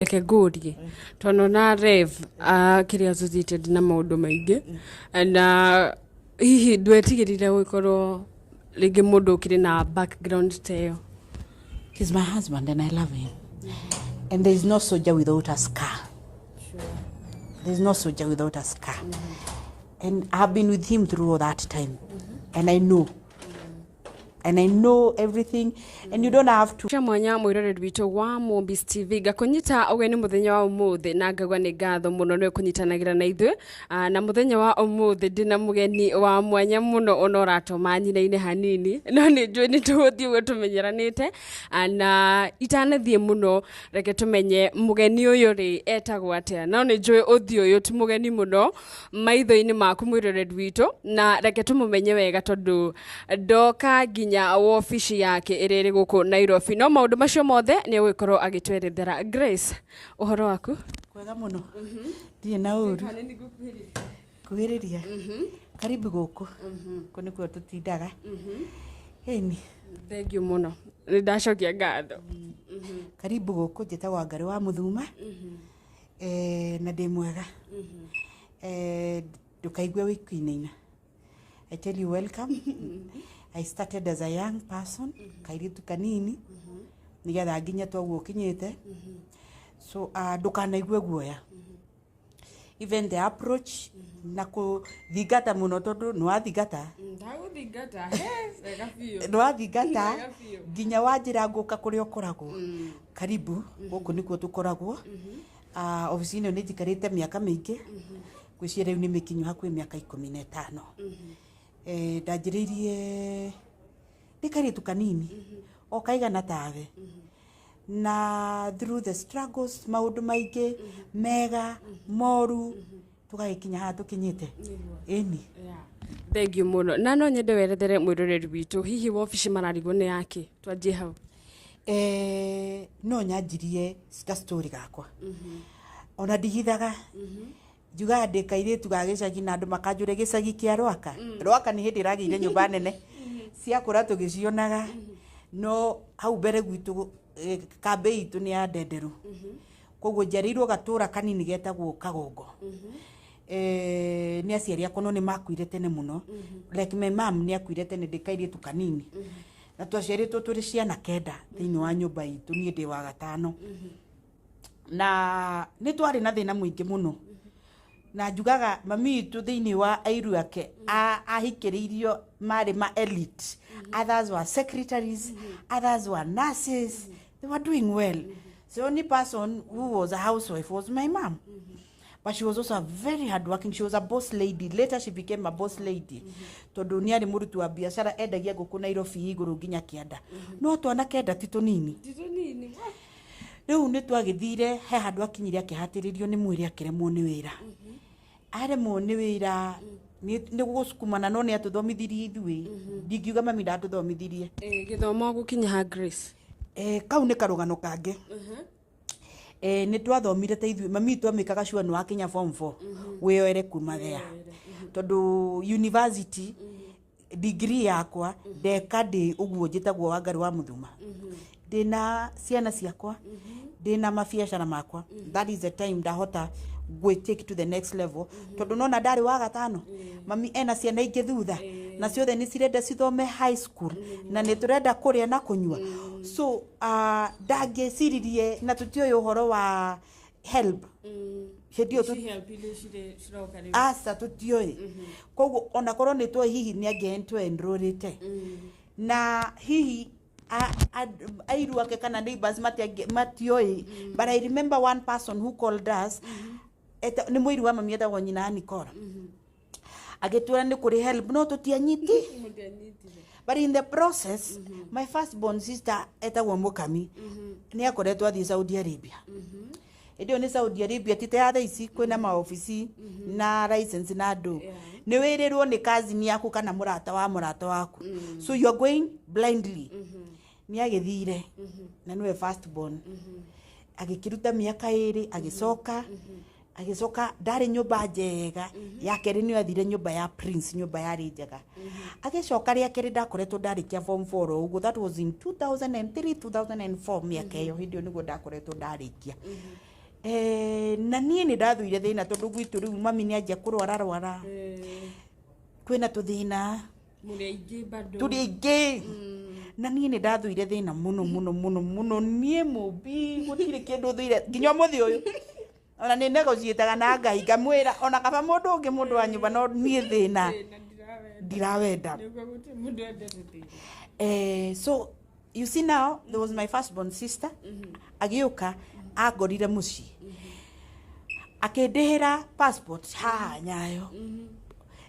Reke ngũrie, tondũ na Rev akĩrĩ associated na maũndũ maingĩ, na hihi ndwetigĩrire gũkorwo rĩngĩ mũndũ ũkĩrĩ na background ta ĩyo? He's my husband and I love him. And there is no soldier without a scar. There is no soldier without a scar. And I've been with him through all that time. And I know. And I know everything. And you don't have to. Cia mwanya, mwĩroreri witũ wa Mombis TV, ngakũnyita ũgeni mũthenya wa ũmũthĩ na ngaigua nĩ ngatho mũno nĩ kũnyitanagĩra na ithuĩ. Na mũthenya wa ũmũthĩ ndĩna mũgeni wa mwanya mũno, ona ũratũma nyina-inĩ hanini, no nĩ njũĩ nĩ tũgũthiĩ ũguo tũmenyeranĩte. Na itanathiĩ mũno, reke tũmenye mũgeni ũyũ rĩ etagwo atĩa, no nĩ njũĩ ũthiũ ũyũ ti mũgeni mũno maitho-inĩ maku, mwĩroreri witũ, na reke tũmũmenye wega tondũ ndoka nginya wobici yake ĩrĩa ĩrĩ gũkũ Nairobi, no maũndũ macio mothe nĩ egũgĩkorwo agĩtwerethera. Grace, ũhoro waku? Kwega mũno. Ndirĩ na ũru. Kuhĩrĩria. Karibu gũkũ. Kũ nĩkuo tũtindaga. Ĩni. Thank you mũno, nĩ ndacokia ngatho. Karibu gũkũ, njĩtagwo Wangarĩ wa Mũthuma. Na ndĩ mwega. Ndũkaigue wĩ kũinaina. I tell you welcome. I started as a young person, kairĩtu kanini, nĩgetha nginye toguo ũkinyĩte. So ndũkanaigue guoya. Even the approach na kũthingata mũno, tondũ nĩ wathingata. Ndagũthingata wega biũ. Nĩ wathingata Wega biũ. Nginya wanjĩra ngũka kũrĩa ũkoragwo. Karibu gũkũ nĩkuo tũkoragwo. Obici ĩno nĩ njikarĩte mĩaka mĩingĩ, ngwĩciria rĩu nĩ mĩkinyu hakuhĩ mĩaka 15. Ndanjĩrĩirie ndĩ kairĩtu kanini o kaigana tawe, na through the struggles, maũndũ maingĩ mega, moru, tũgagĩkinya haha tũkinyĩte, ĩni. Thank you mũno, na no nyende werethere mwĩroreri witũ hihi wobici mararigwo nĩ yake, twanjie hau. No nyanjirie ga story gakwa, ona ndigithaga njugaga ndĩ kairĩtu ga gĩcagi, na andũ makanjũria gĩcagi kĩa Rwaka. Rwaka nĩ hĩndĩ ĩragĩire nyũmba nene ciakũra tũgĩcionaga, no hau mbere gwitũ, kambĩ itũ nĩ ya ndenderũ, koguo njiarĩirwo gatũra kanini getagwo Kagongo. Nĩ aciari akwa, no nĩ makuire tene mũno. Like my mom nĩ akuire tene ndĩ kairĩtu kanini, na twaciarĩtwo tũrĩ ciana 9 thĩinĩ wa nyũmba itũ, niĩ ndĩ wa gatano, na nĩ twarĩ na thĩna mũingĩ mũno. Na njugaga mami witũ thĩinĩ wa airu ake ahikĩrĩirio marĩ ma elite. Others were secretaries, others were nurses, they were doing well. The only person who was a housewife was my mom, but she was also a very hard working, she was a boss lady. Later she became a boss lady tondũ nĩ arĩ mũruti wa biacara, endagia ngũkũ Nairobi igũrũ nginya kĩanda, no twana 9 ti tũnini. Rĩu nĩ twagĩthire he handũ akinyire akĩhatĩrĩrio nĩ mwĩrĩ, akĩremwo nĩ wĩra. Aremwo nĩ wĩra nĩ gũcukumana, no nĩ atũthomithirie ithuĩ. Ndingiuga mami ndatũthomithirie. Gĩthomo gũkinya ha, Grace? Kau nĩ karũgano kangĩ. Nĩ twathomire ta ithuĩ, mami witũ amĩkaga sure nĩ wakinya form 4 wĩyoere kuma there, tondũ university degree yakwa ndeka ndĩ ũguo njĩtagwo Wangarĩ wa Mũthuma, ndĩna ciana ciakwa, ndĩna mabiacara makwa. That is the time ndahota gwĩ take to the next level, tondũ nona ndarĩ wa gatano, mami ena ciana ingĩ thutha na ciothe nĩ cirenda cithome high school, na nĩ tũrenda kũrĩa na kũnyua. So ndangĩciririe na tũtiũĩ ũhoro wa help hĩndĩ ĩyo aca, tũtiũĩ. Koguo ona korwo nĩ twoĩ, hihi nĩ angĩentwo enrollĩte na hihi airu ake kana neighbors matioĩ. But I remember one person who called us, nĩ mũiru wa mami etagwo nyina Nicole, agĩtwĩra nĩ kũrĩ help, no tũtianyiti. But in the process, my first born sister etagwo Mũkami nĩ akoretwo athiĩ Saudi Arabia. Hĩndĩ ĩyo nĩ Saudi Arabia ti ta ya thaa ici kwĩna maobici na license na andũ, nĩ wĩrĩrwo nĩ cousin yaku kana mũrata wa mũrata waku, so you are going blindly. Nĩ agĩthire na nĩwe first born, agĩkĩruta mĩaka 2, agĩcoka. Agĩcoka ndarĩ nyũmba njega ya kerĩ, nĩyo athire nyũmba ya prince, nyũmba yarĩ njega. Agĩcoka rĩa kerĩ ndakoretwo ndarĩkia form 4 o ũguo, that was in 2003, 2004, mĩaka ĩyo. Hĩndĩ ĩyo nĩguo ndakoretwo ndarĩkia. Na niĩ nĩ ndathũire thĩna tondũ gwitũ rĩu mami nĩ anjia kũrwara rwara, kwĩna tũthĩna. Mũrĩ aingĩ bado. Tũrĩ aingĩ, na niĩ nĩ ndathũire thĩna mũno mũno mũno mũno. Niĩ mũmbi gũtirĩ kĩndũ thũire nginya ũmũthĩ ũyũ, ona nĩ negotiataga na Ngai, ngamwĩra ona kaba mũndũ ũngĩ, mũndũ wa nyũmba, no niĩ thĩna Thĩna ndirawenda. Ndirawenda. Nĩguo gũtirĩ mũndũ endete thĩna. So you see, now there was my firstborn sister agĩũka angorire mũciĩ, akĩndĩhĩra passport haha Nyayo,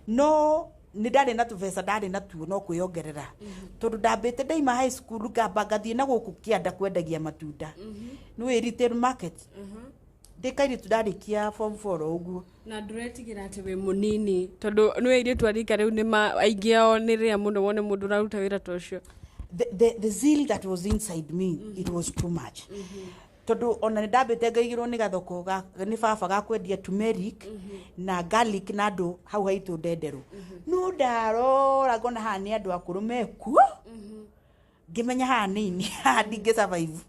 no nĩ ndarĩ na tũbeca ndarĩ natuo no kwĩongerera, tondũ ndambĩte ndaima high school ngamba ngathiĩ na gũkũ kĩanda kwendagia matunda, nĩ retail market, ndĩ kairĩtu ndarĩkia form 4 o ũguo. Na ndũretigĩra atĩ wĩ mũnini, tondũ nĩ airĩtu a rika rĩu nĩ aingĩ ao nĩ rĩa mũno wone mũndũ ũraruta wĩra ta ũcio? The zeal that was inside me, it was too much, tondũ ona nĩ ndambĩte ngaigĩrwo nĩ gathoko nĩ baba ga kwendia turmeric na garlic na andũ hau haitũ ndenderũ, no ndarora ngona haha nĩ andũ akũrũ mekuo, ngĩmenya haha nĩ haha ndingĩ survive.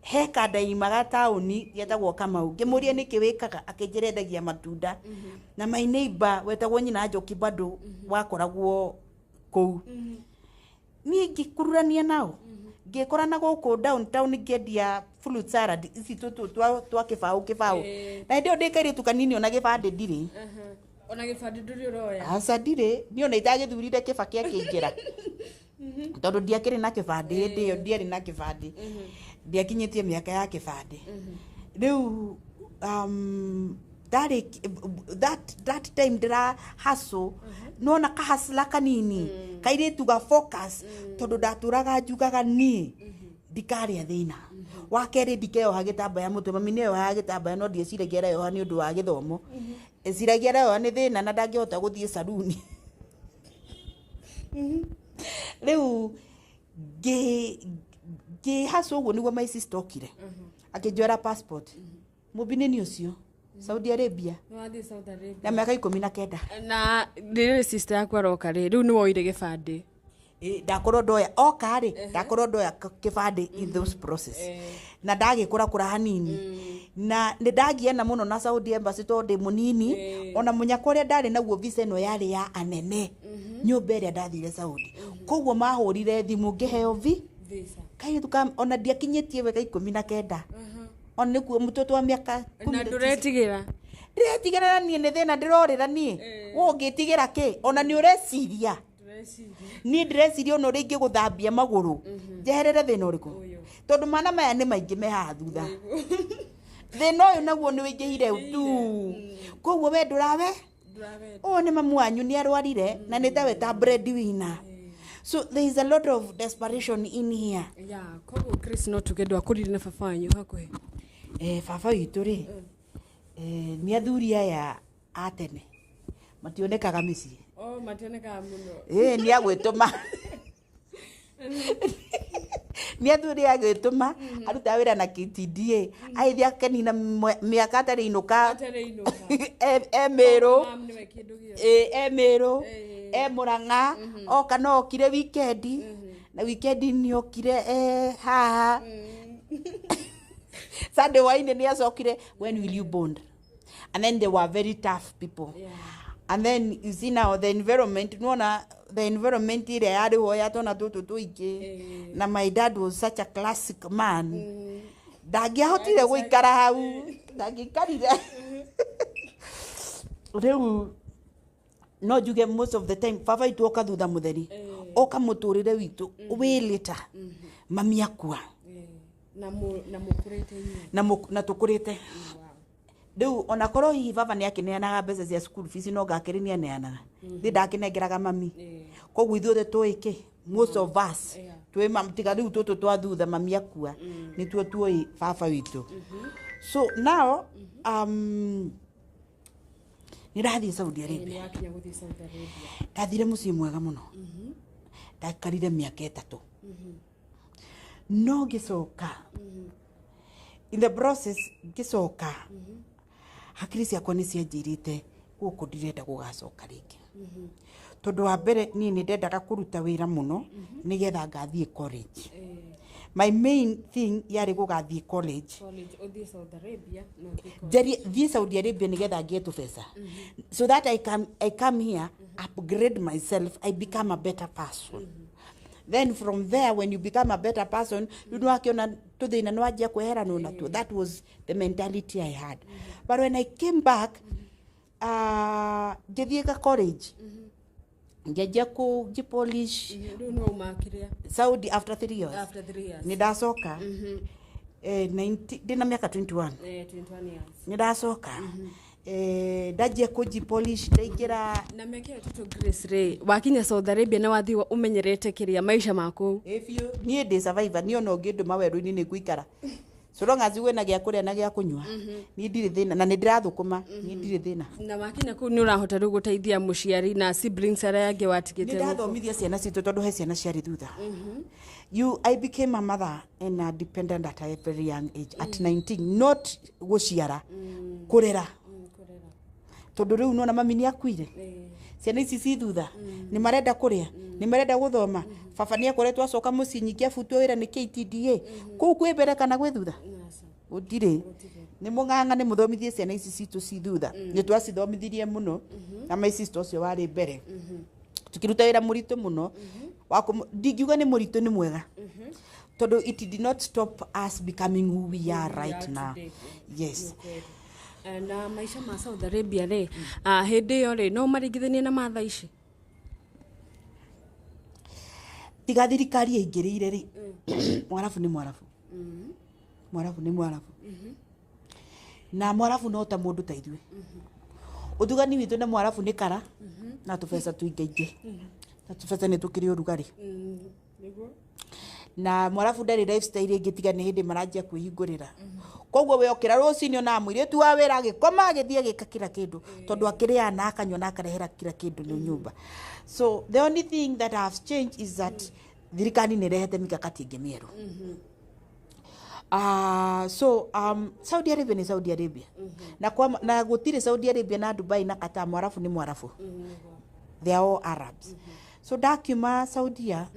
He kandaimaga taũni getagwo Kamau, ngĩmũria nĩkĩ wĩkaga, akĩnjĩra endagia matunda, na my neighbor wetagwo nyina Njoki bado wakoragwo kũu. Niĩ ngĩkururania nao, ngĩkora na gũkũ downtown ngĩendia fruit salad ici tũtũ twa kĩbaũ kĩbaũ. Na hĩndĩ ĩyo ndĩ kairĩtu kanini, ona gĩbandĩ ndirĩ. Ona gĩbandĩ ndũrĩ ũroya? Aca, ndirĩ. Niĩ ona itagĩthurire Kĩbakĩ akĩingĩra, tondũ ndiakĩrĩ na kĩbandĩ hĩndĩ ĩyo, ndiarĩ na kĩbandĩ, ndiakinyĩtie mĩaka ya kĩbandĩ. Rĩu ndarĩ that time ndĩra hustle, nona kahasla kanini kairĩtu ga focus, tondũ ndatũraga njugaga niĩ ndikarĩa thĩna wa kerĩ, ndikeyoha gĩtambaya mũtwe. Mami nĩeyohaga gĩtambaya, no ndieciragia areyoha nĩ ũndũ wa gĩthomo, eciragia areyoha nĩ thĩna na ndangĩhota gũthiĩ saruni. Rĩu ngĩ hustle ũguo nĩguo my sister okire akĩnjoera passport. Mũmbi nĩ ũcio Saudi Arabia. Nĩ wathiĩ Saudi Arabia? Na mĩaka 19. Na rĩrĩ sister yaku aroka rĩ, rĩu nĩ woire gĩbandĩ? Ĩ, ndakorwo ndoya oka rĩ, ndakorwo ndoya kĩbandĩ in those process, na ndagĩkũra kũra hanini, na nĩ ndagiana mũno na Saudi Embassy tondũ ndĩ mũnini. Ona mũnyaka ũrĩa ndarĩ naguo, visa ĩno yarĩ ya anene nyũmba ĩrĩa ndathire Saudi, koguo mahũrire thimũ ngĩheo vi Visa. Kairĩtu ka ona ndiakinyĩtie wega 19, ona nĩkuo mũtoto wa mĩaka Na 19. ndũretigĩra? Ndĩretigĩra na niĩ nĩ thĩna ndĩrorĩra niĩ. Ũngĩtigĩra kĩ ona nĩ ũreciria? Niĩ ndĩreciria ona ũrĩa ingĩgũthambia magũrũ njeherere thĩna ũrĩkũ, tondũ mana maya nĩ maingĩ me haha thutha. Thĩna ũyũ naguo nĩ wĩingĩhire tu, koguo we ndũrawe ũyũ nĩ mamu wanyu nĩ arwarire na nĩ tawe ta breadwinner, so there is a lot of desperation in here. Ya, koguo Chris, no tuge ndwakũrire na baba wanyu hakuhĩ? Baba witũ rĩ, nĩ athuri aya a tene mationekaga mĩciĩ. Oh, mationekaga mũno. Ĩ, nĩ agwĩtũma, nĩ athuri agwĩtũma, arutaga wĩra na KTDA, agĩthiĩ akenina mĩaka atarĩ inũka. Atarĩ inũka. E Mĩrũ. Mam nĩwe kĩndũ gĩothe. Ĩ, e Mĩrũ, e Mũrang'a, oka no okire wikendi, na wikendi nĩ okire e haha Sunday waine nĩ acokire. When will you bond? And then they were very tough people. And then you see now the environment, nona the environment ĩrĩa yarĩ ho ya twana tũtũ tũingĩ, na my dad was such a classic man, ndangĩahotire gũikara hau, ndangĩikarire. Rĩu no njuge most of the time baba witũ oka thutha mũtheri, oka mũtũrĩre witũ wĩ later, mami akua. Na mũkũrĩte inyuĩ. Na tũkũrĩte rĩu, ona korwo hihi baba nĩ akĩneanaga mbeca cia school fees, no ngakĩrĩ nĩ aneanaga thĩ, ndakĩnengeraga mami. Koguo ithuothe tũĩ kĩ, most of us twĩ tiga rĩu tũtũ twa thutha mami akua nĩtuo tuoĩ baba witũ. So now nĩ ndathiĩ Saudi Nĩ Arabia. wakinya gũthiĩ Saudi Arabia. Ndathire mũciĩ mwega mũno, ndaikarire mĩaka 3, no ngĩcoka in the process, ngĩcoka hakiri ciakwa nĩ cianjĩrĩte gũkũ ndirenda gũgacoka rĩngĩ, tondũ wa mbere niĩ nĩ ndendaga kũruta wĩra mũno nĩgetha ngathiĩ college. My main thing yarĩ gũgathiĩ college. College, ũthiĩ Saudi Arabia na ũthiĩ college. Njarie thiĩ Saudi Arabia nĩgetha ngĩe tũbeca so that I come here, upgrade myself, I become a better person. Then from there, when you become a better person, rĩu nĩwakĩona tũthĩna nĩwanjia kweheranwo natuo. That was the mentality I had. But when I came back, ngĩthiĩ ka college, ngĩanjia kũnjipolish. Rĩu no uma kĩrĩa? Saudi after 3 years. After 3 years. Nĩ ndacoka 90 ndĩna mĩaka 21. 21 years. Nĩ ndacoka, ndanjia kũnjipolish, ndaingĩra. Na mĩaka ĩyo tũtũ Grace rĩ, wakinya Saudi Arabia nĩ wathiĩ ũmenyerete kĩrĩa maica ma kũu? Ĩ biũ, niĩ ndĩ survivor. Niĩ ona ũngĩndũma werũ-inĩ nĩ ngũikara, so long as wĩna gĩa kũrĩa na gĩa kũnyua, niĩ ndirĩ thĩna, na nĩ ndĩrathũkũma, niĩ ndirĩ thĩna. Na wakinya kũu nĩ ũrahota rĩu gũteithia mũciari na siblings arĩa angĩ Nĩ watigĩte gũkũ? Ndathomithia ciana citũ tondũ he ciana ciarĩ thutha. I became a mother and a dependent at a very young age, at 19. Not gũciara, kũrera, tondũ rĩu nona mami nĩ akuire, ciana ici ci thutha nĩ marenda kũrĩa, nĩ marenda gũthoma. Baba nĩ akoretwo acoka mũciĩ, nyingĩ abutwo wĩra nĩ KTDA. Kũu kwĩ mbere kana gwĩ thutha gũtirĩ. Nĩ mũng'ang'a nĩ mũthomithie ciana ici citũ ci thutha. Nĩ twacithomithirie mũno na my sister ũcio warĩ mbere, tukĩruta wĩra mũritũ mũno wa ndingiuga nĩ mũritũ, nĩ mwega, tondũ it did not stop us becoming who we are right are now. Today. Yes. Na maica ma Saudi Arabia rĩ, hĩndĩ ĩyo rĩ, no maringithanie na ma thaa ici? Tiga thirikari ĩingĩrĩire rĩ, Mwarabu nĩ Mwarabu, Mwarabu nĩ Mwarabu, na Mwarabu no ta mũndũ ta ithuĩ. Ũtugani witũ na Mwarabu nĩ kara na tũbeca tũingaingĩ, na tũbeca nĩ tũkĩrĩ ũrugarĩ. Nĩguo. Na Mwarabu ndarĩ lifestyle ĩngĩ tiga nĩ hĩndĩ maranjia kwĩhingũrĩra. Koguo we okĩra rũcinĩ, ona mũirĩtu wa wĩra agĩkoma, agĩthiĩ agĩka kila kĩndũ, tondũ akĩrĩaga na akanyua na akarehera kila kĩndũ nĩ nyũmba. So the only thing that has changed is that thirikari nĩ ĩrehete mikakati ĩngĩ mĩerũ. So Saudi Arabia nĩ Saudi Arabia, na, kwa, na gũtirĩ Saudi Arabia na Dubai na Qatar, Mwarabu nĩ Mwarabu, they are all Arabs. So ndakiuma Saudia,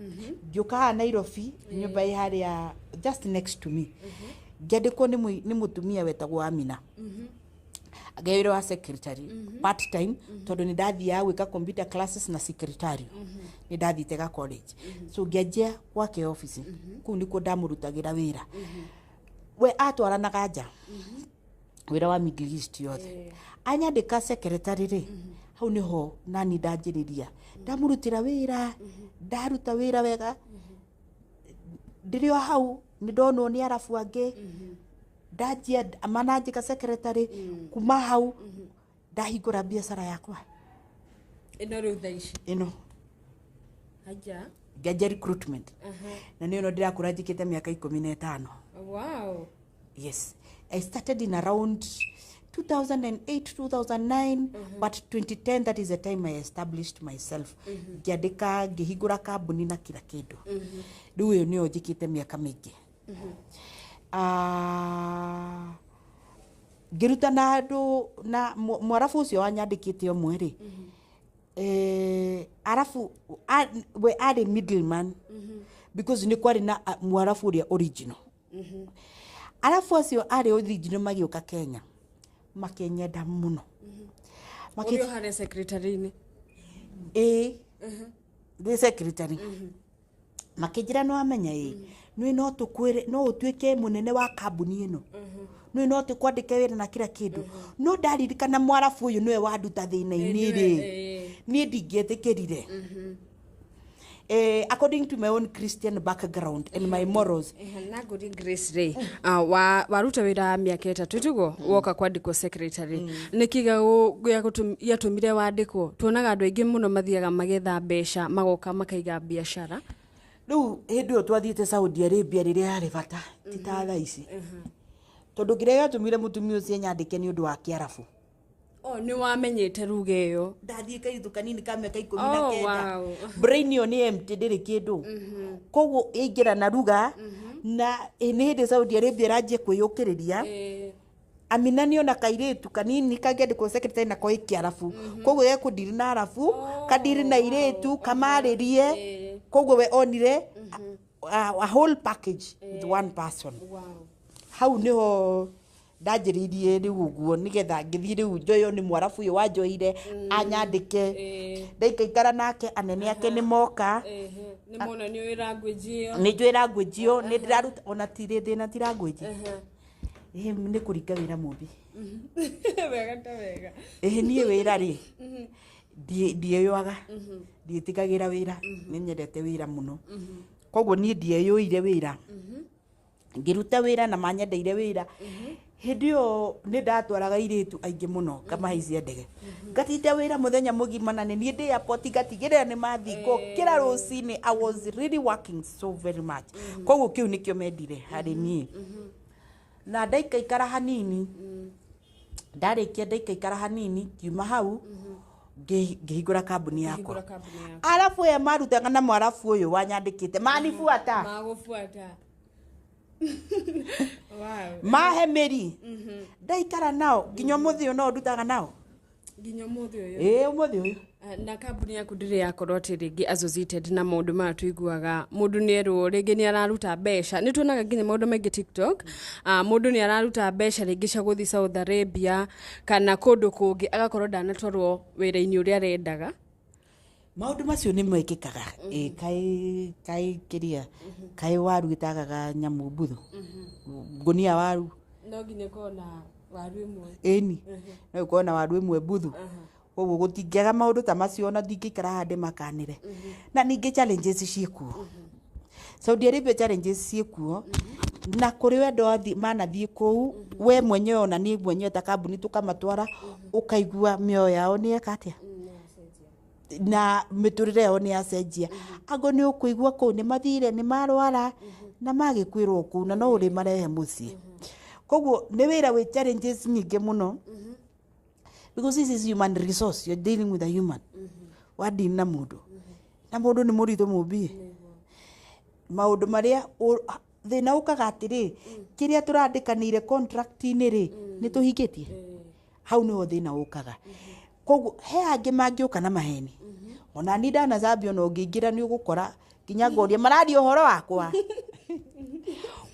ngĩũka haha Nairobi, nyũmba ĩ harĩa just next to me, ngĩandĩkwo nĩ mũtumia wetagwo Amina, ngewĩra wa secretary part time, tondũ nĩ ndathiaga gwĩka computer classes na secretary, nĩ ndathiĩte ga college. So ngĩanjia gwake office kũu, nĩkuo ndamũrutagĩra wĩra. We atwaranaga nja wĩra wa Middle East yothe. Anyandĩka secretary rĩ, hau nĩho nani ndanjĩrĩria ndamũrutĩra wĩra, ndaruta wĩra wega. Ndĩrĩ o hau nĩ ndonwo nĩ Arabu angĩ, ndanjia mananjĩka secretary. Kuma hau ndahingũra biacara yakwa. Ĩno rĩu thaa ici? Ĩno. Aja. Ngĩanjia recruitment, na nĩyo ĩno ndĩrakũra njĩkĩte mĩaka 15. Yes, I started in around 2008, 2009, but 2010, that is the time I established myself. Ngĩandĩka, ngĩhingũra kambuni na kila kĩndũ. Rĩu ĩyo nĩyo njĩkĩte mĩaka mĩingĩ. Ngĩruta na andũ na Mwarabu ũcio wanyandĩkĩte ũmwe rĩ, arabu we arĩ middleman, because nĩ kwarĩ na Mwarabu ũrĩa original. Arabu acio arĩ original magĩũka Kenya makĩnyenda mũno. Ũrĩ o harĩa secretary-inĩ? Ĩĩ, ndĩ secretary. Makĩnjĩra, nĩ wamenya, ĩ nĩ no tũkwĩre no ũtuĩke mũnene wa kambuni ĩno, nĩ no tũkwandĩke wĩra na kila kĩndũ. No ndaririkana Mwarabu ũyũ nĩwe wanduta thĩna-inĩ rĩ, niĩ ndingĩetĩkĩrire. According to my own Christian background and my morals. Na ngũrie Grace rĩ, waruta wĩra mĩaka 3 tiguo woka kwandĩkwo secretary, nĩkĩ gĩatũmire wandĩkwo? Tuonaga andũ aingĩ mũno mathiaga magetha mbeca, magoka makaiga biacara. Rĩu hĩndĩ ĩyo twathiĩte Saudi Arabia rĩrĩa yarĩ bata ti ta thaa ici, tondũ kĩrĩa gĩatũmire mũtumia ũcio anyandĩke nĩ ũndũ wa Kĩarabu. O nĩ wamenyete ruga ĩyo? Ndathiĩ kaithu kanini ka mĩaka ikũmi na Oh, kenda. wow. Brain ĩyo nĩ empty, ndĩrĩ kĩndũ. Koguo ĩingĩra na ruga na nĩ hĩndĩ Saudi Arabia ĩranjia kwĩyũkĩrĩria. Amina nĩona kairĩtu kanini kangĩandĩkwo secretary na koĩ Kĩarabu, koguo gekũndiri na Arabu, kandiri na irĩtu kamarĩrie. Koguo we onire a whole package with one person. Hau niho ndanjĩrĩirie rĩu ũguo, nĩgetha ngĩthiĩ rĩu njoyo nĩ Mwarabu ũyũ wanjoire anyandĩke. Ndaikaikara nake, anene ake nĩ moka. Nĩ mona nĩ ũĩ language ĩyo. Nĩ njũĩ language ĩyo, nĩ ndĩraruta ona tirĩ thĩna, ti language. Ĩĩ, nĩ kũringa wĩra mũbi. Wega ta wega. Ĩĩ, niĩ wĩra rĩ, ndiĩyũaga, ndiĩtigagĩra wĩra, nĩ nyendete wĩra mũno. Koguo niĩ ndieyũire wĩra, ngĩruta wĩra na manyendeire wĩra. Hĩndĩ ĩyo nĩ ndatwaraga airĩtu aingĩ mũno, ngamahaicia ndege, ngatinda wĩra mũthenya mũgima, na nĩ niĩ ndĩ airport, ngatigĩrĩra nĩ mathiĩ ngokĩra rũcinĩ. I was really working so very much. Koguo kĩu nĩkĩo mendire harĩ niĩ. Na ndaikaikara hanini, ndarĩkia ndaikaikara hanini, ngiuma hau, ngĩhingũra kambuni yakwa. Hingũra kambuni yaku. Arabu aya marutaga na Mwarabu ũyũ wanyandĩkĩte manibuata. Magũbuata, wow. Mahe mĩri, ndaikara nao nginya ũmũthĩ ũyũ, no ndutaga nao. Nginya ũmũthĩ ũyũ? Ĩĩ, ũmũthĩ ũyũ. Ah, na kambuni yaku ndĩrĩ yakorwo atĩ rĩngĩ associated na maũndũ maya tũiguaga, mũndũ nĩ erwo rĩngĩ nĩ araruta mbeca? Nĩ tuonaga nginya maũndũ maingĩ TikTok. Mũndũ nĩ araruta mbeca rĩngĩ cia gũthiĩ Saudi Arabia kana kũndũ kũngĩ, agakorwo ndanatwarwo wĩra-inĩ ũrĩa arendaga. Maũndũ macio nĩ mekĩkaga. Ĩ kaĩ kaĩ kĩrĩa kaĩ waru ĩtagaga nyamũ mbuthu ngũnia waru. No nginya ĩkorwo na waru ĩmwe. Ĩni, no ĩkorwo na waru ĩmwe mbuthu. Koguo gũtingĩaga maũndũ ta macio, ona ndingĩikara haha ndĩmakanĩre. Na ningĩ challenges ciĩkuo Saudi Arabia, challenges ciĩkuo na kũrĩ wendo manathiĩ kũu, we mwenyewe ona niĩ mwenyewe ta kambuni tũkamatwara, ũkaigua mĩoyo yao nĩ eka atĩa na mĩtũrĩre yao nĩ yacenjia. Ango nĩ ũkũigua kũu nĩ mathire, nĩ marwara na magĩkuĩrwo kũu, na no ũrĩ marehe mũciĩ. Koguo nĩ wĩra wĩ challenges nyingĩ mũno, because this is human resource, you're dealing with a human. Wadeal na mũndũ, na mũndũ nĩ mũritũ mũmbie maũndũ marĩa thĩna ũkaga atĩrĩ, kĩrĩa tũrandĩkanĩire contract-inĩ rĩ, nĩ tũhingĩtie? Hau nĩho thĩna ũkaga. Koguo he angĩ mangĩũka na maheni. Ona ni ndanacambio, ona ũngĩingĩra nĩ ũgũkora nginya ngoria mararia ũhoro wakwa.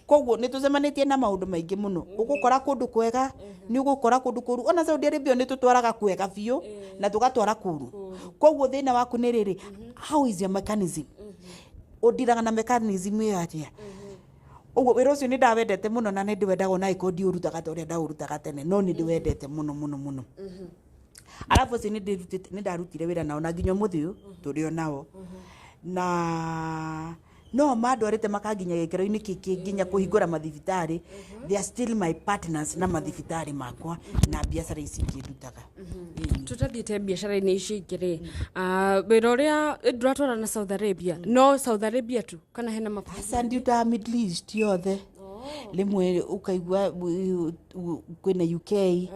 Koguo nĩ tũcemanĩtie na maũndũ maingĩ mũno. Ũgũkora kũndũ kwega, nĩ ũgũkora kũndũ kũru. Ona Saudi Arabia nĩ tũtwaraga kwega biũ na tũgatwara kũru. Koguo thĩna waku nĩ rĩrĩ, how is your mechanism? Ũndiraga na mechanism ĩyo atĩa? Ũguo wĩra ũcio nĩ ndawendete mũno, na nĩ ndĩwendaga, ona angĩkorwo ndiũrutaga ta ũrĩa ndaũrutaga tene, no nĩ ndĩwendete mũno mũno mũno. Arabu acio nĩ ndĩrutĩte, nĩ ndarutire wĩra nao na nginya ũmũthĩ ũyũ tũrĩ o nao, na no mandwarĩte makanginya gĩkĩro-inĩ kĩngĩ, nginya kũhingũra mathibitarĩ. They are still my partners na mathibitarĩ makwa na biacara ici ingĩ ndutaga. Ĩni. Tũtathiĩte biacara-inĩ ici ingĩ rĩ, wĩra ũrĩa ndũratwara na Saudi Arabia, no Saudi Arabia tu kana hena mabũrũri? Aca, ndiutaga Middle East yothe. Rĩmwe ũkaigua kwĩna UK,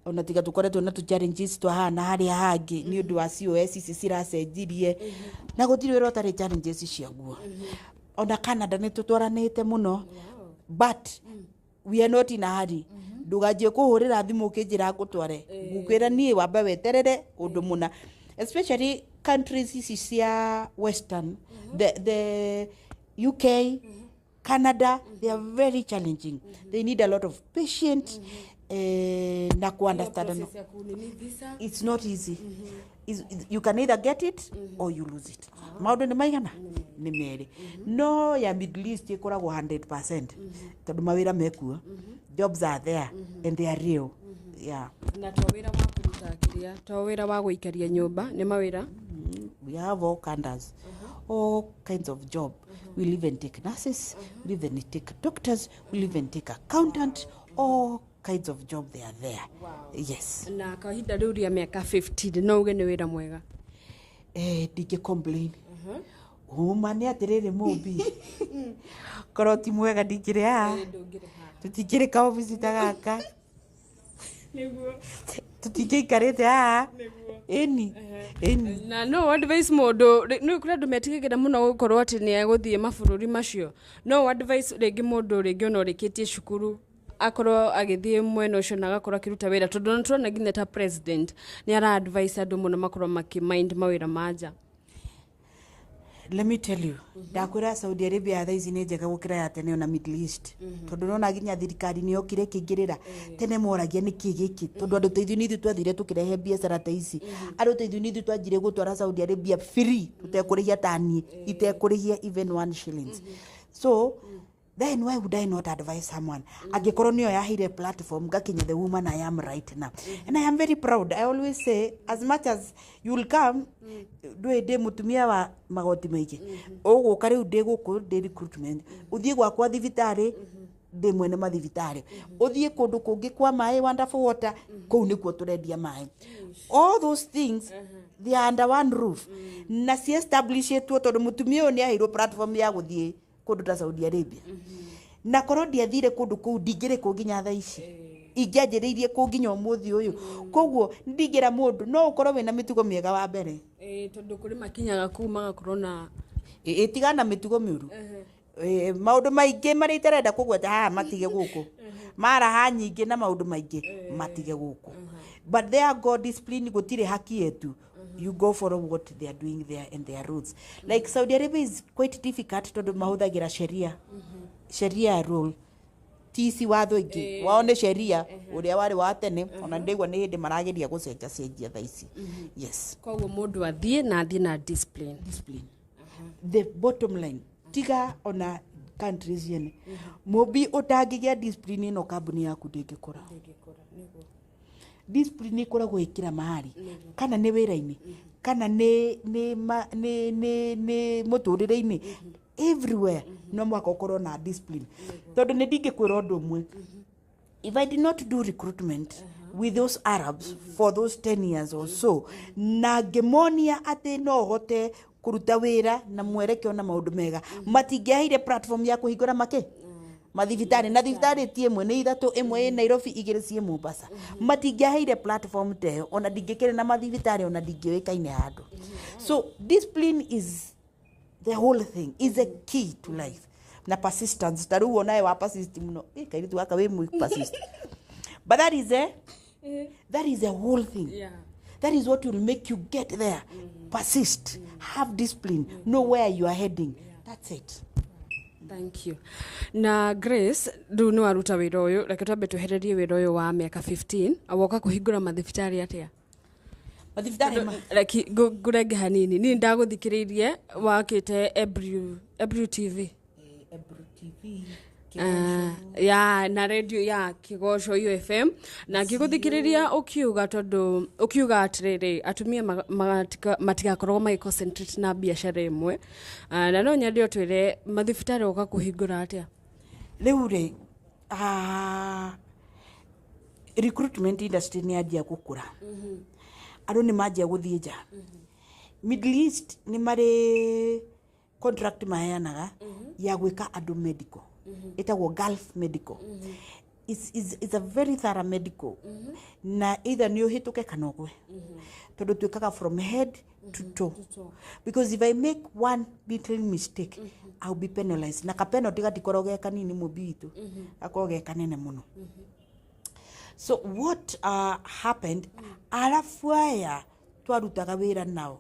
ona tiga tũkoretwo na tũ challenges twa haha na harĩa hangĩ nĩ ũndũ wa COS ici ciracenjirie, na gũtirĩ wĩra ũtarĩ challenges ciaguo. Ona Canada nĩ tũtwaranĩte mũno, but we are not in a hurry. Ndũganjie kũhũrĩra thimũ ũkĩnjĩra ngũtware, ngũkwĩra niĩ wambe weterere ũndũ mũna, especially countries ici cia western, the UK, Canada, they are very challenging. They need a lot of patience na ku understand. Process ya kunini visa. It's not easy. You can either get it or you lose it. Maũndũ nĩ maigana nĩ merĩ, no ya Middle East ĩkoragwo 100% tondũ mawĩra mekuo, jobs are there and they are real, yeah. Na to wĩra wa kũruta kĩrĩa, to wĩra wa gũikaria nyũmba, nĩ mawĩra? We have all kinds, all kinds of job. We'll even take nurses, we'll even take doctors, we'll even take accountant, all kinds of job, they are there. Yes. Na kahinda rĩu rĩa mĩaka 15, no uge nĩ wĩra mwega? Ndingĩ complain. Uma nĩ atĩrĩrĩ, mũmbi korwo ti mwega ndingĩrĩ haha, tũtingĩrĩ kaobici ta gaka, Nĩguo. Tũtingĩikarĩte haha. Ĩni, ĩni. Na no advice mũndũ nĩ kũrĩ andũ metigagĩra mũno gũkorwo atĩ nĩ egũthiĩ mabũrũri macio, no advice rĩngĩ mũndũ rĩngĩ ona ũrĩkĩtie cukuru akorwo agĩthiĩ mwena ũcio na agakorwo akĩruta wĩra, tondũ nĩ tũrona nginya ta president nĩ ara advice andũ mũno makorwo makĩmind mawĩra ma nja. Let me tell you, ndakwĩra Saudi Arabia ya thaa ici nĩ njega gũkĩra ya tene, ona Middle East, tondũ nona nginya thirikari nĩ yokire ĩkĩingĩrĩra. Tene moragia nĩkĩ gĩkĩ, tondũ andũ ta ithuĩ nĩ ithuĩ twathire tũkĩrehe biacara ta ici. Andũ ta ithuĩ nĩ ithuĩ twanjire gũtwara Saudi Arabia free, tũtekũrĩhia, taniĩ itekũrĩhia even one shillings. So then why would I not advise someone angĩkorwo nĩyo yaheire platform ngakinya the woman I am right now? And I am very proud. I always say, as much as you will come, ndũĩ ndĩ mũtumia wa magoti maingĩ, ũgũka rĩu ndĩ gũkũ ndĩ recruitment, ũthiĩ gwakwa thibitarĩ, ndĩ mwene mathibitarĩ, ũthiĩ kũndũ kũngĩ kwa maĩ, Wonderful Water, kũu nĩkuo tũrendia maĩ. All those things, they are under one roof na ci establishĩtwo tondũ mũtumia ũyũ nĩ aheirwo platform ya gũthiĩ kũndũ ta Saudi Arabia. Na korwo ndiathire kũndũ kũu, ndingĩrĩ kũ nginya thaa ici, ingĩanjĩrĩirie kũ nginya ũmũthĩ ũyũ. Koguo ndingĩra mũndũ no ũkorwo wĩna mĩtugo mĩega wa mbere. Tondũ kũrĩ makinyaga kũu magakorwo na Ĩtigana mĩtugo mĩũru. Maũndũ maingĩ marĩa itarenda kũgweta haha matige gũkũ, maraha nyingĩ na maũndũ maingĩ matige gũkũ, but there God discipline, gũtirĩ haki yetu. You go follow what they are doing there and their rules. Like Saudi Arabia is quite difficult tondũ mahũthagĩra sheria, sheria rule, ti ici watho ingĩ wao, nĩ sheria ũrĩa warĩ wa tene. Ona ndĩgua nĩ hĩndĩ marageria gũcenja cenjia thaa ici, yes. Koguo mũndũ athiĩ na athiĩ na discipline. Discipline, the bottom line. Tiga ona countries yene mũmbi ũtangĩgĩa discipline ĩno, kambuni yaku ndĩngĩkũra. Discipline ĩkoragwo ĩkĩra mahali, kana nĩ wĩra-inĩ, kana nĩ mũtũrĩre-inĩ, everywhere no mũhaka ũkorwo na discipline, tondũ nĩ ndingĩkwĩra ũndũ ũmwe. If I did not do recruitment with those Arabs for those 10 years or so, na ngĩmonia atĩ no hote kũruta wĩra na mwerekeo na maũndũ mega, matingĩaheire platform ya kũhingũra makĩ mathibitarĩ. Na thibitarĩ ti ĩmwe, nĩ ithatũ, ĩmwe ĩ Nairobi, igĩrĩ ciĩ Mombasa. Matingĩaheire platform ta ĩyo, ona ndingĩkĩrĩ na mathibitarĩ, ona ndingĩũĩkaine handũ. So discipline is the whole thing, is a key to life, na persistence. Ta rĩu onawe wa persist mũno. Kairĩtu gaka wĩ mũ persist, but that is a whole thing. That is what will make you get there. Persist, have discipline, know where you are heading. That's it. Thank you. Na Grace, rĩu nĩ waruta wĩra ũyũ, reke twambe twehererie wĩra ũyũ wa mĩaka 15, woka kũhingũra mathibitarĩ atĩa? Mathibitarĩ Reki ngũrenge hanini, niĩ ndagũthikĩrĩirie wakĩte Ebru, Ebru TV. Ebru TV. Ya na radio ya Kigoco UFM, na ngĩgũthikĩrĩria ũkiuga, tondũ ũkiuga atĩrĩrĩ, atumia matigakoragwo magĩ concentrate na biacara ĩmwe. Na no nyende ũtwĩre mathibitarĩ ũka kũhingũra atĩa? Rĩu rĩ, recruitment industry nĩ yanjia gũkũra, andũ nĩ manjia gũthiĩ nja. Middle East nĩ marĩ contract maheanaga ya gwĩka andũ medical, ĩtagwo Gulf Medical. It's a very thorough medical, na either nĩ ũhĩtũke kana ũgwe, tondũ twĩkaga from head to toe, because if I make one little mistake, I'll be penalized, na kapenalty gatikoragwo ge kanini, mũmbi witũ, gakoragwo ge kanene mũno. So what happened, arabu aya twarutaga wĩra nao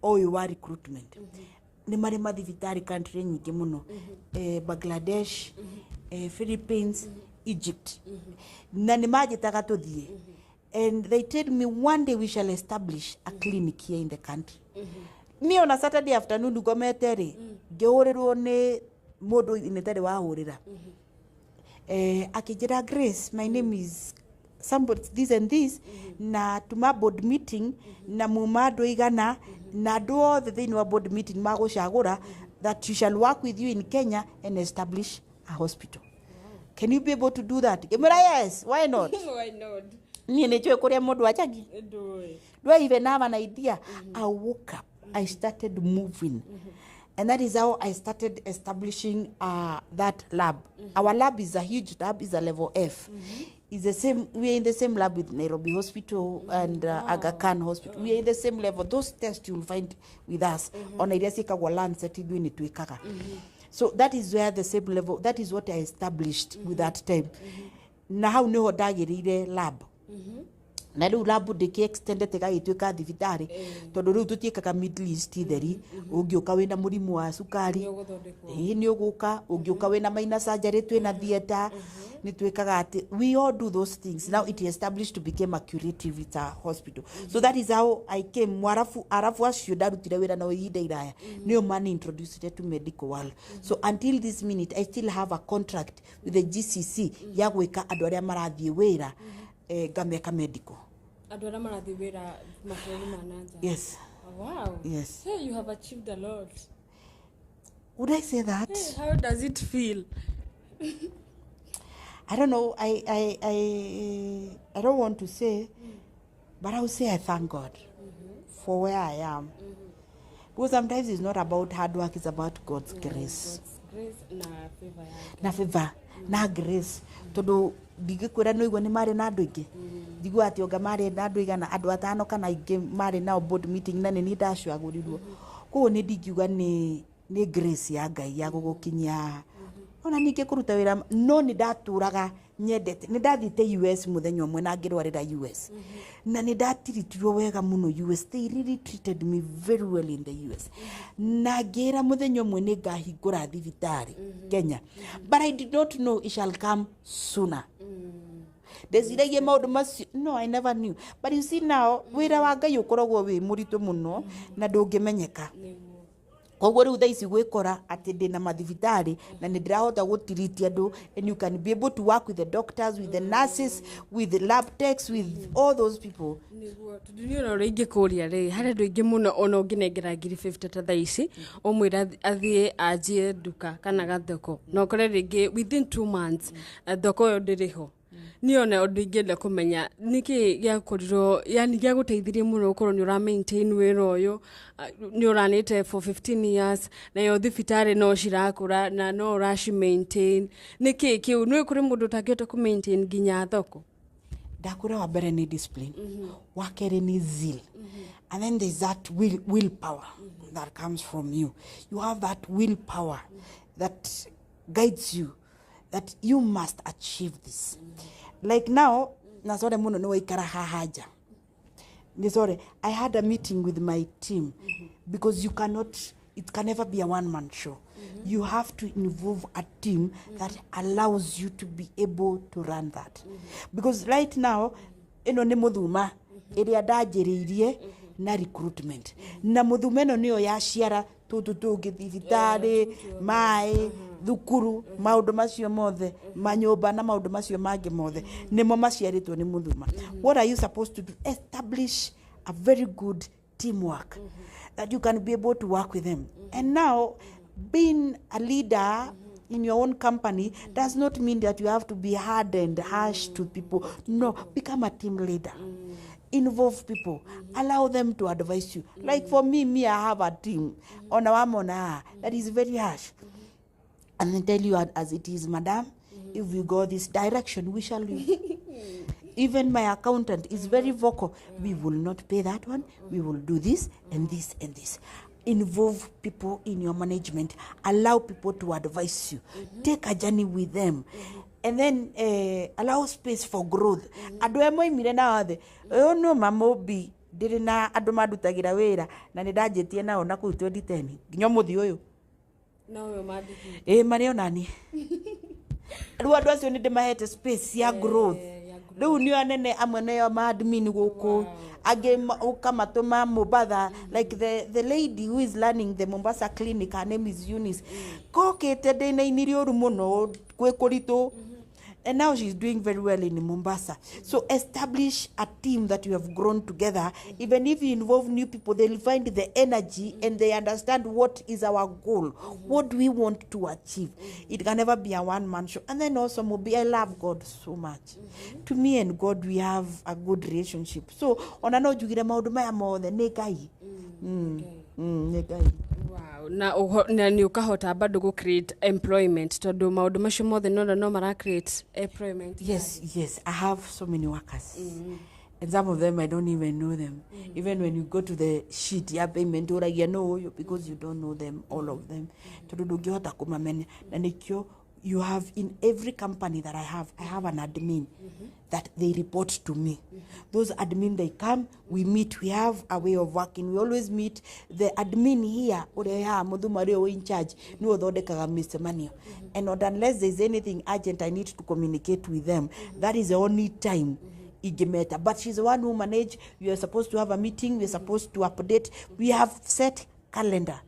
ũyũ wa recruitment nĩ marĩ mathibitarĩ country nyingĩ mũno, Bangladesh, Philippines, Egypt, na nĩ manjĩtaga tũthiĩ, and they tell me one day we shall establish a clinic here in the country. Niĩ ona Saturday afternoon ngomete rĩ, ngĩhũrĩrwo nĩ mũndũ nĩ wahũrĩra, akĩnjĩra, "Grace, my name is somebody this and this, na tuma board meeting na muma andũ igana, na andũ othe thĩinĩ wa board meeting magũcagũra that you shall work with you in Kenya and establish a hospital. Can you be able to do that?" Ngĩmwĩra, "Yes, why not?" Why not? Niĩ nĩ njũĩ kũrĩa mũndũ anjagia. Ndũĩ. Do I even have an idea? I woke up, I started moving. And that is how I started establishing that lab. Our lab is a huge lab, is a level F. It's the same, we are in the same lab with Nairobi Hospital and Aga Khan Hospital. We are in the same level. Those tests you will find with us. Ona iria ciĩkagwo Lancet, ithuĩ nĩ twĩkaga. So that is where the same level, that is what I established with that time. Na hau niho ndagĩrĩire lab. Na rĩu lab ndĩkĩ extended ĩgagĩtuĩka thibitarĩ, tondũ rĩu tũtiĩkaga Middle East theri. Ũngĩũka wĩna mũrimũ wa cukari, Nĩ ũgũthondekwo. Ĩĩ, nĩ ũgũka. Ũngĩũka wĩna minor surgery, twĩna theatre, nĩ twĩkaga atĩ we all do those things. Now it is established to become a curative, it's a hospital. So that is how I came. Mwarabu, arabu acio ndarutire wĩra nao ihinda iraya nĩo mani introduced to medical world. So until this minute I still have a contract with the GCC ya gwĩka andũ arĩa marathiĩ wĩra, ngameka medical. Andũ arĩa marathiĩ wĩra mabũrũri ma na nja? Yes. Wow. Yes. Hey, you have achieved a lot. Would I say that? Hey, how does it feel? I don't know. I don't want to say, but I will say I thank God for where I am. Because sometimes it's not about hard work, it's about God's grace. God's grace na favor yake. Na favor, na grace. Tondu ndingĩkwĩra nĩ ũigua nĩ marĩ na andũ aingĩ, njigua atĩ onga marĩ na andũ igana, andũ atano kana aingĩ marĩ nao board meeting, na nĩ niĩ ndacagũrirwo. Koguo nĩ ndingiuga nĩ grace ya Ngai ya gũgũkinyia haha, ona ningĩ kũruta wĩra. No nĩ ndatũraga nyendete. Nĩ ndathiĩte US mũthenya ũmwe na ngĩrwarĩra US, na nĩ ndatiritirwo wega mũno US. They really treated me very well in the US, na ngĩra mũthenya ũmwe nĩ ngahingũra thibitarĩ Kenya, but I did not know it shall come sooner. Ndeciragia maũndũ macio, no, I never knew. But you see now, wĩra wa Ngai ũkoragwo wĩ mũritũ mũno na ndũngĩmenyeka. Koguo rĩu thaa ici gwĩkora atĩ ndĩna mathibitarĩ na nĩ ndĩrahota gũtiriti andũ, and you can be able to work with the doctors, with the nurses, with the lab techs, with all those people. Nĩguo, tondũ niĩ ona ũrĩa ingĩkũria rĩ, harĩ andũ aingĩ mũno ona ũngĩnengera 50,000 ta thaa ici, ũmwĩre athiĩ anjie nduka kana gathoko, na ũkore rĩngĩ within 2 months thoko ĩyo ndĩrĩ ho. Niĩ ona ũndũ ingĩenda kũmenya, nĩkĩ gĩakorirwo, yani gĩagũteithirie mũno ũkorwo nĩ ũra maintain wĩra ũyũ, nĩ ũranĩte for 15 years, nayo thibitarĩ no cirakũra na no ũraci maintain? Nĩkĩ kĩu? Nĩ kũrĩ mũndũ ũtangĩhota kũ maintain nginya thoko. Ndakwĩra, wa mbere nĩ discipline, wa kerĩ nĩ zeal, and then there's that will power that comes from you. You have that will power that guides you that you must achieve this. Like now, na sorry mũno nĩ waikara haha nja, nĩ sorry, I had a meeting with my team, because you cannot, it can never be a one man show. You have to involve a team that allows you to be able to run that, because right now ĩno nĩ mũthuma ĩrĩa ndanjĩrĩirie na recruitment, na mũthuma ĩno nĩyo yaciara tũtũ tũngĩ, thibitarĩ, maĩ, thukuru, maũndũ macio mothe, manyũmba na maũndũ macio mangĩ mothe nĩmo maciarĩtwo nĩ mũthuma. What are you supposed to do? Establish a very good teamwork that you can be able to work with them. And now, being a leader in your own company does not mean that you have to be hard and harsh to people. No, become a team leader. Involve people. Allow them to advise you. Like for me, I have a team. Ona wamona that is very harsh. And they tell you as it is, "Madam, if we go this direction, we shall lose." Even my accountant is very vocal. "We will not pay that one. We will do this and this and this." Involve people in your management. Allow people to advise you. Take a journey with them. And then allow space for growth. Andũ aya moimire na othe ũyũ no mamũmbi ndĩrĩ na andũ mandutagĩra wĩra na nĩ ndanjĩtie nao na kũu 2010 nginya ũmũthĩ ũyũ. No we mandĩkĩte? Ĩ, marĩ onani rĩu andũ acio nĩ ndĩmahete space ya growth. Ya. Rĩu nĩo anene amwe, nĩo ma-admin gũkũ, angĩ ũkamatũma Mombatha, like the lady who is learning the Mombasa clinic, her name is Eunice, kokĩte ndĩna-inĩ ũru mũno gwĩ kũritũ, and now she's doing very well in Mombasa. So establish a team that you have grown together. Even if you involve new people, they'll find the energy and they understand what is our goal. What do we want to achieve? It can never be a one-man show. And then also, Mobi, I love God so much. To me and God, we have a good relationship. So, ona no njugire maũndũ maya mothe nĩ Ngai. Nĩ Ngai. Wow. Na nĩ ũkahota bado gũ create employment, tondũ maũndũ macio mothe nona no mara create employment? Yes. I have so many workers. And some of them, I don't even know them. Even when you go to the sheet ya payment, ũragia no ũyũ, because you don't know them, all of them. Tondũ ndũngĩhota kũmamenya. Na nĩkĩo You have in every company that I have an admin that they report to me. Those admin, they come, we meet, we have a way of working. We always meet the admin here, ũrĩa haha mũthuma ũrĩa wĩ in charge, nĩwe ũthondekaga mĩcemanio. And not unless there's anything urgent I need to communicate with them, that is the only time ingĩmeta. But she's the one who manage. We are supposed to have a meeting, we are supposed to update. We have set calendar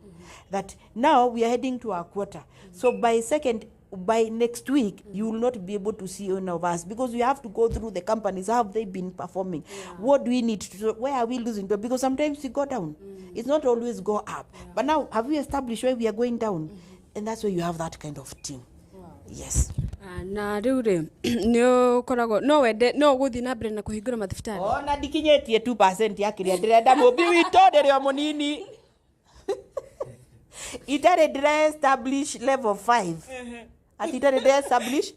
that now we are heading to our quarter. So by second, by next week, you will not be able to see any of us because we have to go through the companies. How have they been performing? What do we need to do? Where are we losing to? Because sometimes we go down. It's not always go up. But now, have we established where we are going down? And that's why you have that kind of team. Yes. Ah, na rĩu rĩ, nĩ ũkoragwo no wende no ũgũthiĩ na mbere na kũhingũra mathibitarĩ? Ona ndikinyĩtie 2% ya kĩrĩa ndĩrenda, mũmbi witũ, ndĩrĩ o mũnini itarĩ ndĩra establish level 5, ati itarĩ ndĩra establish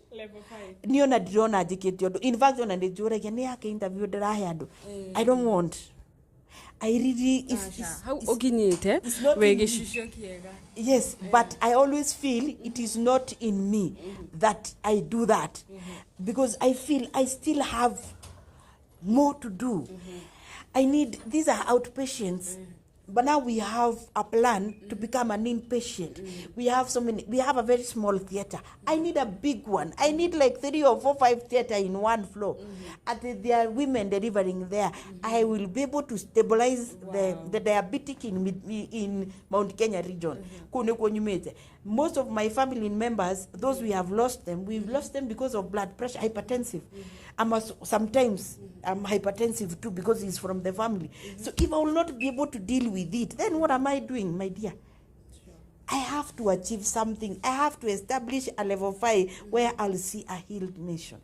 niĩ ona ndirona njĩkĩte ũndũ. In fact, ona nĩ njũragia nĩ yake interview ndĩrahe andũ. I don't want, I really it's, Hau ũkinyĩte it's not wĩ in me. Gĩcicio kĩega. Yes, but I always feel it is not in me that I do that because I feel I still have more to do. I need, these are outpatients, but now we have a plan to become an inpatient. We have so many, we have a very small theater. I need a big one. I need like three or four, five theater in one floor. And there are women delivering there. I will be able to stabilize the diabetic in Mount Kenya region. Kũu nĩkuo nyumĩte. Most of my family members, those we have lost them, we've lost them because of blood pressure, hypertensive. Sometimes I'm hypertensive too because it's from the family. So if I will not be able to deal with it, then what am I doing, my dear? I have to achieve something. I have to establish a level 5 where I'll see a healed nation.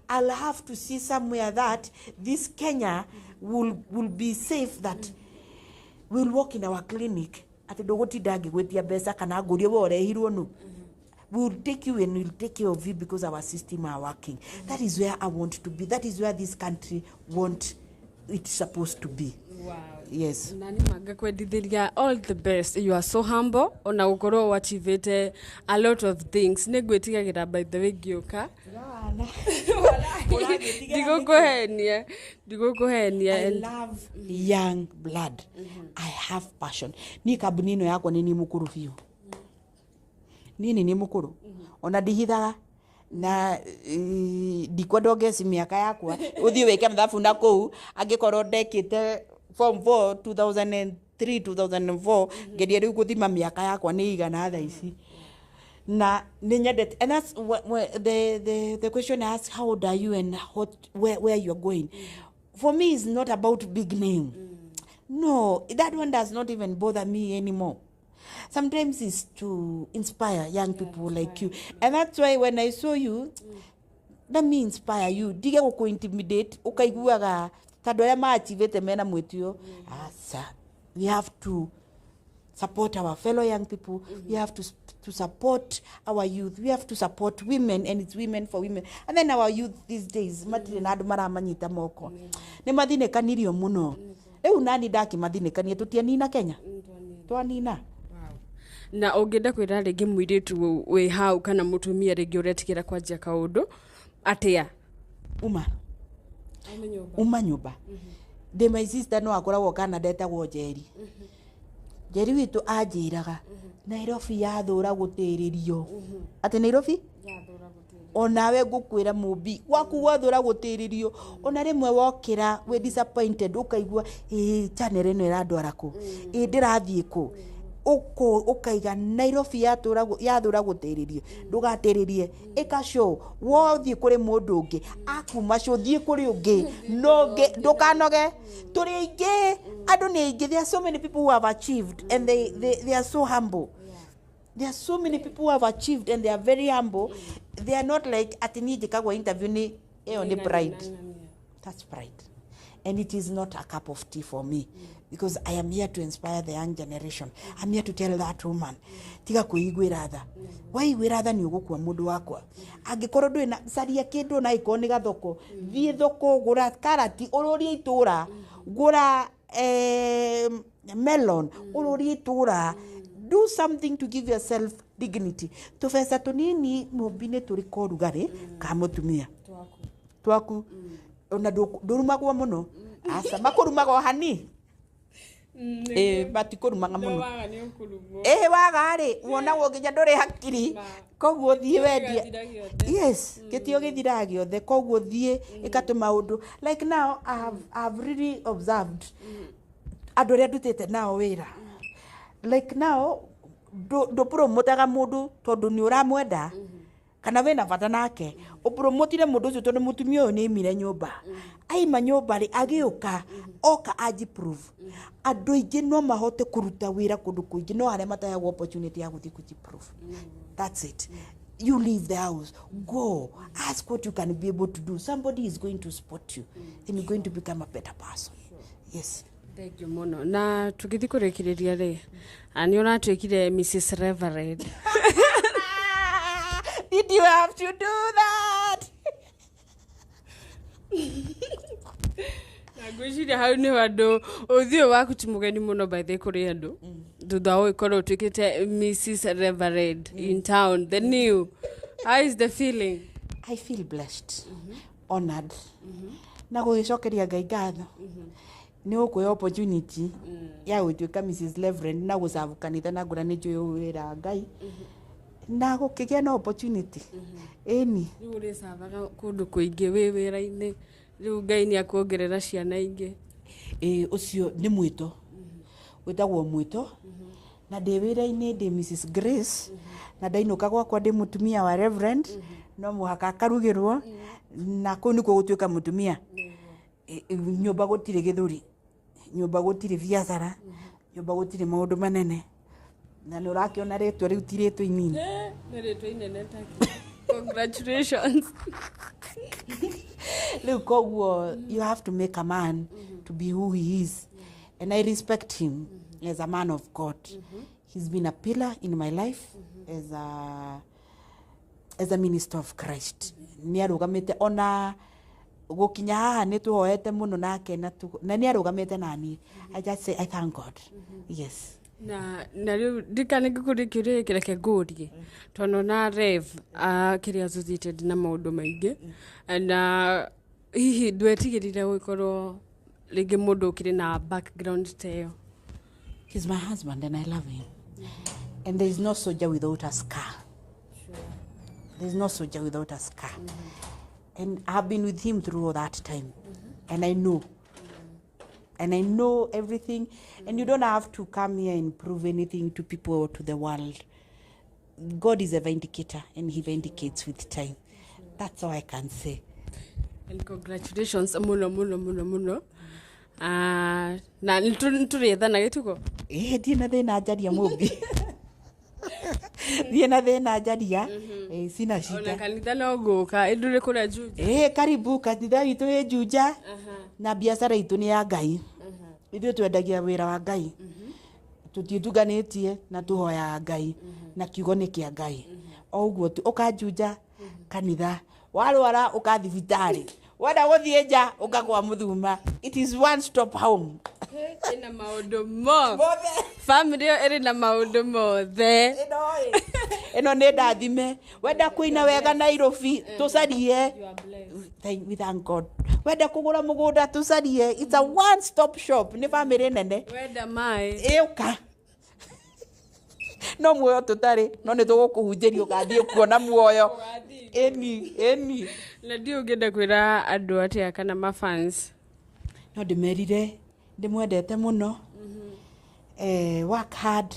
I'll have to see somewhere that this Kenya will be safe, that we'll walk in our clinic atĩ ndũgũtinda ngĩgwĩtia mbeca kana ngũrie we ũrehirwo nũ. We will take you and we'll take care of you because our system are working. That is where I want to be. That is where this country want it's supposed to be. Yes. Na nĩ ma ngakwendithĩria all the best. You are so humble, ona gũkorwo wachivĩte a lot of things. Nĩ ngwĩtigagĩra, by the way, ngĩũka ndigũkũhenia, ndigũkũhenia. I love young blood. I have passion. Niĩ kambuni ĩno yakwa nĩ niĩ mũkũrũ biũ. Niĩ nĩ niĩ mũkũrũ. Ona ndihithaga na ndikwenda ũngeci mĩaka yakwa ũthiĩ wĩke mathabu na kũu angĩkorwo ndekĩte form 4 2003 2004, ngeria rĩu gũthima mĩaka yakwa nĩ igana thaa ici. Na nĩ nyendete, and that's what the question I ask, how old are you and where you're going. For me, it's not about big name. No, that one does not even bother me anymore. Sometimes it's to inspire young people like you, and that's why when I saw you, let me inspire you, ndige gũkũ intimidate ũkaiguaga ta andũ arĩa maachivĩte mena mwĩtio. Aca, we have to support our fellow young people. We have to support our youth. We have to support women, and it's women for women. And then our youth these days matirĩ na andũ maramanyita moko, nĩ mathinĩkanirio mũno. Rĩu nani ndakĩmathinĩkania, tũtianina Kenya, twanina. Na ũngĩenda kwĩra rĩngĩ mũirĩtu wĩ hau kana mũtumia rĩngĩ ũretigĩra kwanjia kaũndũ atĩa? Uma uma nyũmba. Ndĩ my sister no akoragwo Canada, etagwo Njeri. Njeri witũ anjĩraga Nairobi yathũra gũtĩrĩrio, atĩ Nairobi onawe ngũkwĩra mũmbi gwaku gwathũra gũtĩrĩrio. Ona rĩmwe wokĩra wĩ disappointed, ũkaigua ĩ channel ĩno ĩrandwara kũ, ĩ ndĩrathiĩ kũ. Ũkaiga Nairobi yathũra gũtĩrĩrio, ndũgatĩrĩrie, ĩka show wothiĩ kũrĩ mũndũ ũngĩ akuma show, thiĩ kũrĩ ũngĩ no ũngĩ, ndũkanoge. Tũrĩ aingĩ, andũ nĩ aingĩ. There are so many people who have achieved and they are so humble. There are so many people who have achieved and they are very humble. They are not like atĩ niĩ njĩkagwo interview nĩ ĩyo nĩ pride. That's pride, and it is not a cup of tea for me because I am here to inspire the young generation. I'm here to tell that woman, tiga kwĩiguĩra tha. Waiguĩra tha nĩ ũgũkua mũndũ wakwa. Angĩkorwo ndũrĩ na, caria kĩndũ, na angĩkorwo nĩ gathoko, thiĩ thoko, gũra karati, ũrũrie itũra, gũra melon, ũrũrie itũra. Do something to give yourself dignity. Tũbeca tũnini mũmbi-inĩ tũrĩ ka ũrugarĩ ka mũtumia twaku, ona ndũrumagwo mũno, aca, makũrumaga o hani. Ĩ, matikũrumaga mũno. Waga nĩ ũkũrumwo. Ĩ, waga rĩ, wonagwo nginya ndũrĩ hakiri. Koguo thiĩ wendie. Gĩthira gĩothe. Yes, gĩtĩo gĩthiraga gĩothe. Koguo thiĩ ĩka tũmaũndũ. Like now I have really observed andũ arĩa ndutĩte nao wĩra. Like now ndũpromotaga mũndũ tondũ nĩ ũramwenda kana wĩna bata nake. Ũpromotire mũndũ ũcio tondũ mũtumia ũyũ nĩ aimire nyũmba, aima nyũmba rĩ, agĩũka oka ajiprove. Andũ aingĩ no mahote kũruta wĩra kũndũ kũingĩ, no arĩa matahagwo opportunity ya gũthiĩ kũjiprove. That's it. You leave the house, go ask what you can be able to do. Somebody is going to support you and you're going to become a better person. Yes. Thank you mũno. Na tũgĩthiĩ kũrĩkĩrĩria rĩ, nĩ ũratuĩkire Mrs Reverend. Did you have to do that? Na ngwĩciria hau nĩho andũ ũthiũ waku ti mũgeni mũno by the way kũrĩ andũ thutha wa gũkorwo ũtuĩkĩte Mrs Reverend in town, the new. How is the feeling? I feel blessed, honored, na gũgĩcokeria Ngai ngatho nĩ gũkũhe opportunity ya gũtuĩka Mrs Reverend na gũcabu kanitha, na ngũra nĩ njũĩ wĩra wa Ngai na gũkĩgĩa na opportunity, ĩni. Rĩu ũrĩcavaga kũndũ kũingĩ wĩ wĩra-inĩ, rĩu Ngai nĩ akuongerera ciana ingĩ. Ĩ, ũcio nĩ mwĩto wĩtagwo mwĩto, na ndĩ wĩra-inĩ ndĩ Mrs Grace, na ndainũka gwakwa ndĩ mũtumia wa Reverend, no mũhaka akarugĩrwo, na kũu nĩkuo gũtuĩka mũtumia. Ĩ, nyũmba gũtirĩ gĩthũri, nyũmba gũtirĩ biacara, nyũmba gũtirĩ maũndũ manene, na nĩ ũrakĩona rĩtwa rĩu ti rĩtwa inini. Nĩ rĩtwa inene taki. Congratulations. Rĩu koguo you have to make a man to be who he is, and I respect him as a man of God. He's been a pillar in my life as a minister of Christ. Nĩ arũgamĩte ona gũkinya haha, nĩ tũhoete mũno nake na nĩ arũgamĩte nani. I just say I thank God. Yes. Na rĩu ndikane ngĩkũria kĩũria gĩkĩ, reke ngũrie tondũ na Rev kĩrĩa associated na maũndũ maingĩ, na hihi ndwetigĩrire gũkorwo rĩngĩ mũndũ ũkĩrĩ na background ta ĩyo? He's my husband and I love him, and there is no soldier without a scar. There is no soldier without a scar, and I've been with him through all that time, and I know everything. And you don't have to come here and prove anything to people or to the world. God is a vindicator and he vindicates with time. That's all I can say. And congratulations mũno mũno mũno mũno. Na nĩtũrĩethana gĩtugo. Ĩ, ndirĩ na thĩna njaria, mũmbi, thiĩ na thĩna njaria. Ĩ, sina Ona shida. Kanitha no ngũka ĩndũrĩ kũrĩa Juja. Ĩ, karibu kanitha witũ ĩ Juja, na biacara itũ nĩ ya Ngai. Ithuĩ twendagia wĩra wa Ngai, tũtiĩtunganĩtie, na tũhoyaga Ngai na kiugo nĩ kĩa Ngai. O ũguo tu, ũkanjunja kanitha, warwara ũka thibitarĩ, wenda gũthiĩ nja ũka kwa mũthuma. It is one stop home. Ĩna maũndũ mo mothe. Family ĩyo ĩrĩ na maũndũ mothe. Ĩno ĩ, ĩno nĩ ndathime. Wenda kũina wega Nairobi, tũcarie. We thank God. Wenda kũgũra mũgũnda, tũcarie. It's a one stop shop, nĩ family nene. Wenda maĩ. Ĩũka, no muoyo tũtarĩ, no nĩ tũgũkũhunjĩria ũgathiĩ kuona muoyo. Ĩni, ĩni. Na ndiũ ũngĩenda kwĩra andũ atĩa kana mafans? No ndĩmerire ndĩmwendete mũno. Work hard,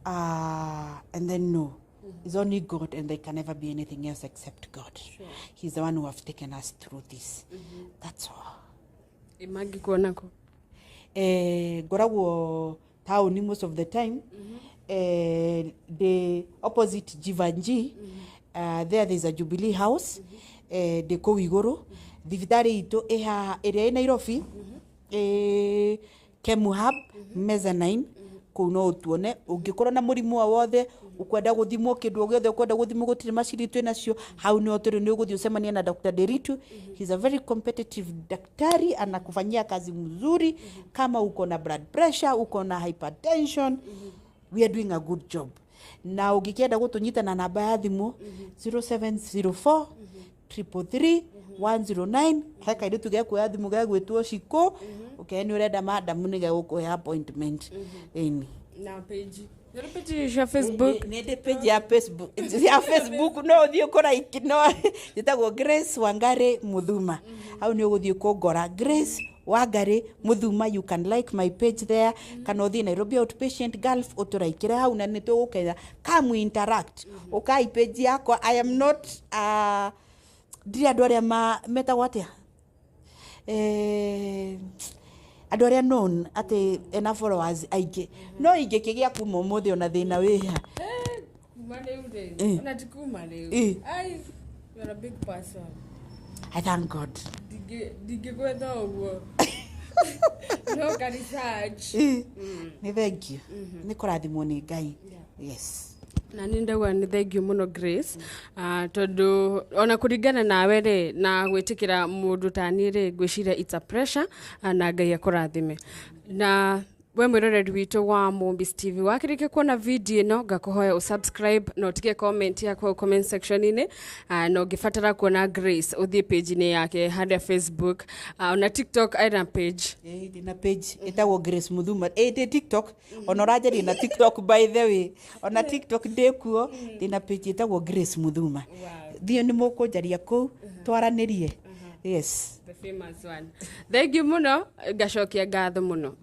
and then no, it's only God and there can never be anything else except God. He's the one who have taken us through this. That's all. Ĩ, mangĩkuona kũ? Ngoragwo taũni most of the time. The opposite Jivanji, there is a Jubilee House. Ndĩ kũu igũrũ. Thibitarĩ itũ ĩ haha ĩrĩa ĩ Nairobi, ĩ Kemuhub mezzanine. Kũu no ũtuone ũngĩkorwo na mũrimũ o wothe, ũkwenda gũthimwo kĩndũ o gĩothe ũkwenda gũthimwo, gũtirĩ macini twĩ nacio hau nĩho tũrĩ. Nĩ ũgũthiĩ ũcemanie na Dr. Deritu. He's a very competitive daktari, anakufanyia kazi mzuri. Kama uko na blood pressure, uko na hypertension, We are doing a good job. Na ũngĩkĩenda gũtũnyita na namba ya thimũ 0704 333 109, he kairĩtu gekuoya thimũ gegwĩtwo Cikũ, ũkee nĩ ũrenda madamu, nĩ gegũkũhe appointment, ĩni. Na page, nĩ page cia Facebook? Nĩ ndĩ page ya Facebook, ya Facebook no ũthiĩ kũraiki, no ĩtagwo Grace Wangari Muthuma. Hau nĩ ũgũthiĩ kũngora, Grace Wangari Muthuma. You can like my page there, kana ũthiĩ Nairobi Outpatient Gulf, ũtũraikĩre hau na nĩ tũgũkenya. Come we interact, ũkai page yakwa. I am not ndirĩ andũ arĩa metagwo atĩa, andũ arĩa known atĩ ena followers aingĩ, no ingĩkĩgĩa kuma ũmũthĩ ona thĩna wĩha. Kuma rĩu rĩ, ona ti kuma rĩu. Ai, you're a big person. I thank God. Ndingĩgwetha ũguo, no ka research. Nĩ thank you, nĩ kũrathimwo nĩ Ngai, yes. Na nĩ ndauga nĩ thank you mũno Grace, tondũ ona kũringana nawe rĩ, na gwĩtĩkĩra mũndũ ta niĩ rĩ, ngwĩciria it's a pressure, na Ngai akũrathime. Na we mwĩroreri witũ wa Mombis TV, wakĩrĩkia kuona video ĩno, ngakũhoya ũsubscribe na ũtige comment yaku hau comment section-inĩ. Na ũngĩbatara kuona Grace, ũthiĩ page-inĩ yake harĩa Facebook, ona TikTok ena page. Ĩĩ, ndĩna page ĩtagwo Grace Muthuma, ĩ ndĩ TikTok, ona ũranjaria na TikTok. By the way, ona TikTok ndĩ kuo, ndĩna page ĩtagwo Grace Muthuma. Thiĩ nĩ mũkũnjaria kũu, twaranĩrie, yes. The famous one. Thank you mũno, ngacokia ngatho mũno.